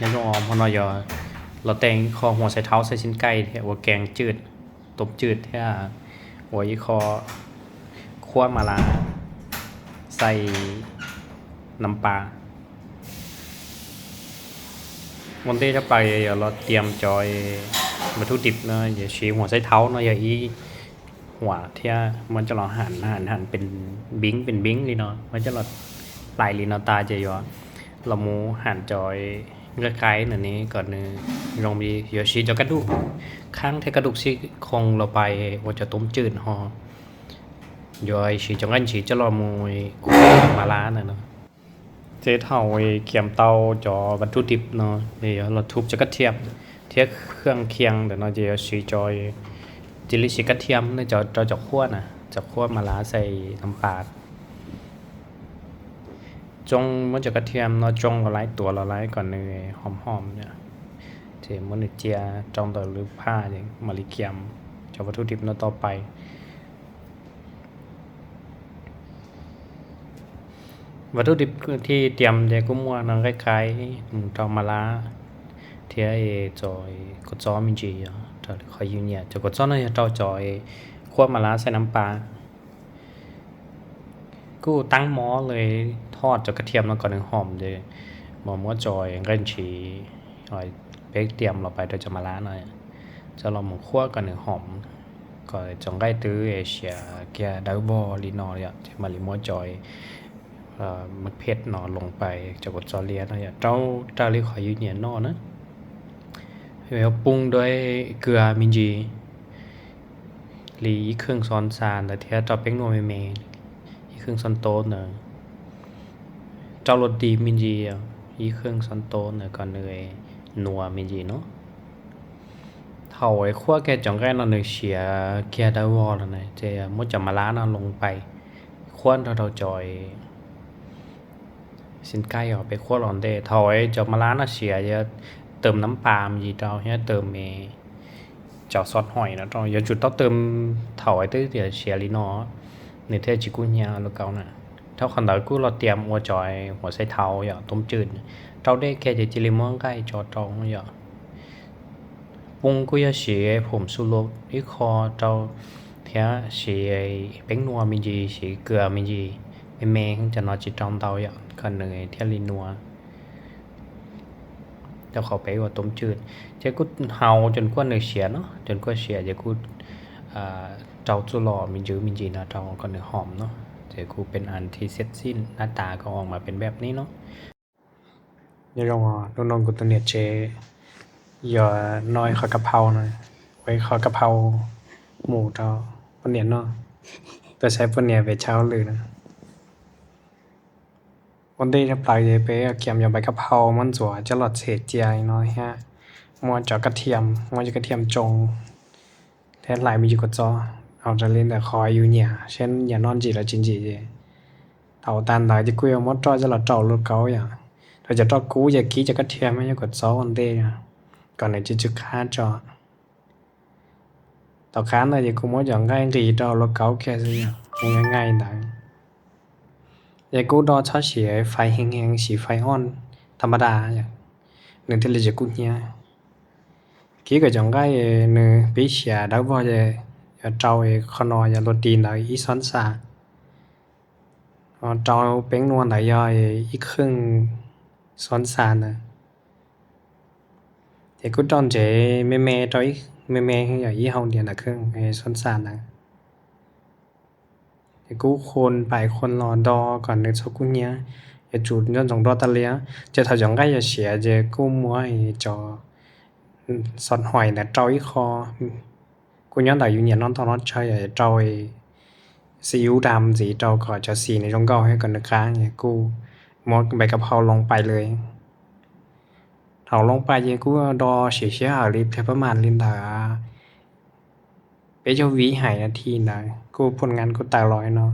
ຍາດອອມເຮົາເນາະ ຢາ ລາວແຕ່ງອີ່ຄໍຫົວໄຊເທົາໃສ່ຊີ້ນໄກ່ແທ້ ວ່າແກງຈືດ ຕົ້ມຈືດແທ້ ວ່າອີ່ຄໍຂົ້ວມາລາໃສ່ນ້ຳປາ. ວັນເດທາໄປ ຢາ ລາວຕຽມຈອຍວັດຖຸດິບເນາະ ຢາ ສີຫົວໄຊເທົາເນາະ ຢາ ອີ່ ຫົວເທຍ ມັນຈະລອງຫັນ ຫັນ ຫັນເປັນບິ້ງ ເປັນບິ້ງລີເນາະ ມັນຈະລອງຫຼາຍລີເນາະ ຕາຈະຢອ ລະໝູຫັນຈອຍເງືອກໄກນະນີ້ ກ່ອນໜຶ່ງ ລອງມີຢາ ສີຈອຍກະດູກ ຄ້າງແທ້ກະດູກຊີ້ໂຄງລະໄປ ໂອ ຈະຕົ້ມຈືດຫໍ ຢອຍສີຈອຍກັນ ສີຈະລອງໝູມາລານະເນາະ. ເຈັດເຮົາກຽມເຕົາຈອວັດຖຸດິບເນາະ ເດ ລະທຸບຈະກະທຽມ ທຽບເຄື່ອງຄຽງເດີເນາະ ຈະສີຈອຍ ຈິລິສີກະທຽມເນາະ ຈອ ຈອ ຈະຂົ້ວນະ ຈະຂົ້ວມາລາໃສ່ນ້ຳປາ ຈົ່ງໝົດຈະກະທຽມເນາະ ຈົ່ງລະລາຍຕົວລະລາຍກ່ອນເນຍ ຫອມໆ ເນຍ ເຈໝົດເນຍ ເຈຍ ຈ້ອງຕໍ່ຫຼືຜ້າ ມາລິກຽມຈອວັດຖຸດິບເນາະ ຕໍ່ໄປ ວັດຖຸດິບທີ່ຕຽມແຕ່ກຸມວນນະ ໄກ່ໄກ່ ໝູເຕົາມາລາ ທຽເອ ຈອຍ ກົດຈອມິນຈີ ເຈົ້າ ຂໍຢູ່ເນຍ ຈອຍ ກົດຈອນ ເຈົ້າ ຈອຍ ຂົ້ວມາລາໃສ່ນ້ຳປາ ກູຕັ້ງໝໍ້ເລີຍ ທອດຈອກກະທຽມແລ້ວກໍໜຶ່ງຫອມເດ ໝໍ້ມົວຈອຍ ເງິນຊີ ອອຍ ເປັກຕຽມລອກໄປໂດຍຈະມາລາໜ້ອຍ ຈະລອງໝູຂົ້ວກໍໜຶ່ງຫອມ ກໍຈອງໄດ້ຕື້ເອເຊຍ ເກຍດາວບໍລີນອລ ເຈມາລີມົວຈອຍ ເອີ ໝາກເຜັດເນາະ ລົງໄປ ຈອກກົດຈອເລຍເນາະ ເຈົ້າ ຕາລີຂໍຢູ່ເນຍເນາະ ແລ້ວປຸງດ້ວຍເກືອມິນຈີ ລີອີກເຄິ່ງຊ້ອນຊານ ແລ້ວທຽເຈົ້າແປ້ງນົວແມ່ໆ ອີກເຄິ່ງຊ້ອນໂຕະເນາະ ເຈົ້າລົດດີມິນຈີ ອີກເຄິ່ງຊ້ອນໂຕະເນາະ ກ່ອນເນີຍນົວມິນຈີເນາະ ເຖົ້າໄອ້ຂົ້ວແກ່ຈອງໄກ່ເນາະ ເນີຍເຊຍ ເກຍດາວໍລະນະ ເຈໝົດຈະມາລາເນາະ ລົງໄປ ຄວນເທົ່າໆຈອຍ ຊີ້ນໄກ່ເອົາໄປຂົ້ວລອນເດ ເຖົ້າໄອ້ຈອມມາລານະເຊຍ ເຕີມນ້ຳປາມຢີເຕົາ ເຕີມເອ ເຈົ້າຊອດຫອຍນະ ເຈົ້າຢ່າຈູດເຕົ້າເຕີມເຖົ້າໄອ້ຕື້ເສຍລີເນາະ ເນເທຈິກຸຍາລູກເກົ່ານະ ເທົ່າຄັນດາກູລອຕຽມ ອັວຈອຍ ຫົວໄຊເທົາ ຢາ ຕົ້ມຈືດ ເຕົ້າເດແກ່ຈະຈິລິມ່ວງໄກ່ຈອດເຕົາ ຢາ ປຸງກຸຍາສີ ຜົມຊູລົດ ອີກຄໍເຕົາ ທຽສີ ເປັງນົວມິນຈີ ສີເກືອມິນຈີ ແມ່ໆ ຈະນອນຈິຕອງເຕົາ ຢາ ຄັນເນີຍທຽລີນົວ ແລ້ວເຂົ້າໄປວ່າຕົ້ມຈືດ ຈະກຸດເຫົາຈົນກວ່າເນີຍເສຍເນາະ ຈົນກວ່າເສຍ ຈະກຸດ ອ່າ ເຕົາຈຸຫຼໍມີຈື່ມິນຈີນະ ເຕົາກໍເນີຍຫອມເນາະ ຈະກຸເປັນອັນທີ່ເສັດສິ້ນ ໜ້າຕາກໍອອກມາເປັນແບບນີ້ເນາະ. ຍາລອງ ເອີ ນ້ອງໆ ກຸຕະເນດເຈ ຢໍນ້ອຍ ຂໍກະເພົານະ ໄວ້ຂໍກະເພົາໝູເຕົາ ປະເນດເນາະ ໄປໃຊ້ປະເນດໄປເຊົາຫຼືນະ. ວັນເດທຳປາເຈ ໄປກຽມຢໍໃບກະເພົາ ມັນຈົວຈະຫຼອດເສດເຈຍໜ້ອຍຮະ ມົວຈອກກະທຽມ ມົວຈອກກະທຽມຈົງ ແທດຫຼາຍມີຢູ່ກະຈໍ ເອົາຕະລິນແຕ່ຂໍຢູ່ເນຍ ເຊັ່ນ ຢານອນຈີລະຈິນຈີເຈ ເຕົາຕານດາຈະກຸຍເອົາໝົດເຈາະຈະຫຼອດເຕົາລູກເກົາຢາ ໂດຍຈະເຕົາກູຢາກີຈະກະທຽມໃຫ້ກະເຈົ້າອັນເດ ກ່ອນໃນຈິຈຸຄາເຈາະ ເຕົາຄານນະຢາກູໝົດຢາງ່າຍດີເຕົາລູກເກົາແຄ່ຊິ ງ່າຍໆດາ ຢາກູດອຊາເຊຍ ໄຟແຮງໆ ສີໄຟອ່ອນ ທຳມະດາ ໜຶ່ງເທເລຈາກູເຮຍ ກີກະຈອງໄກ ໜຶ່ງປີເຊຍ ດາວບໍ່ເຈ ເຕົາເອ ຂະໜໍ ຢາໂລຕີນ ດາວອີສອນຊາ ເຕົາເປັງນົວນ ດາວຢໍ ອີກເຄິ່ງ ສອນຊານະ ເຈກູດອນເຈ ແມ່ໆ ເຕົາອີ ແມ່ໆ ຢາອີເຮົາດຽນ ດາວເຄິ່ງ ເອ ສອນຊານະ ເຈກູຄົນໄປຄົນລໍດອ ກ່ອນເນີໂຊກູເນຍ ຢາຈູດຍ້ອນຈອງດອຕະເລຍ ເຈເຖົ້າຈອງໄກ ຢາເຊຍ ເຈກູມົວ ເຈາະ ສອດຫອຍ ແລະ ເຕົາອີຄໍ ກູຍ້ອນດາວຢູ່ເນຍນອນຕອນນອນເຊົາ ເຈົ້າ ເອ ຊີອິ້ວດຳ ສີເຕົາກໍຈະສີໃນຈົງເກົາໃຫ້ກ່ອນເນີກາງ ເອ ກູໝົດໃບກະເພົາລົງໄປເລີຍ ເຖົ້າລົງໄປ ເອ ກູດອເຊຍເຊຍ ເອົາລິບແທບປະມານລິນດາ ເປໂຈວີໄຫນາທີນາ ກູຜົນງານກູຕາລອຍເນາະ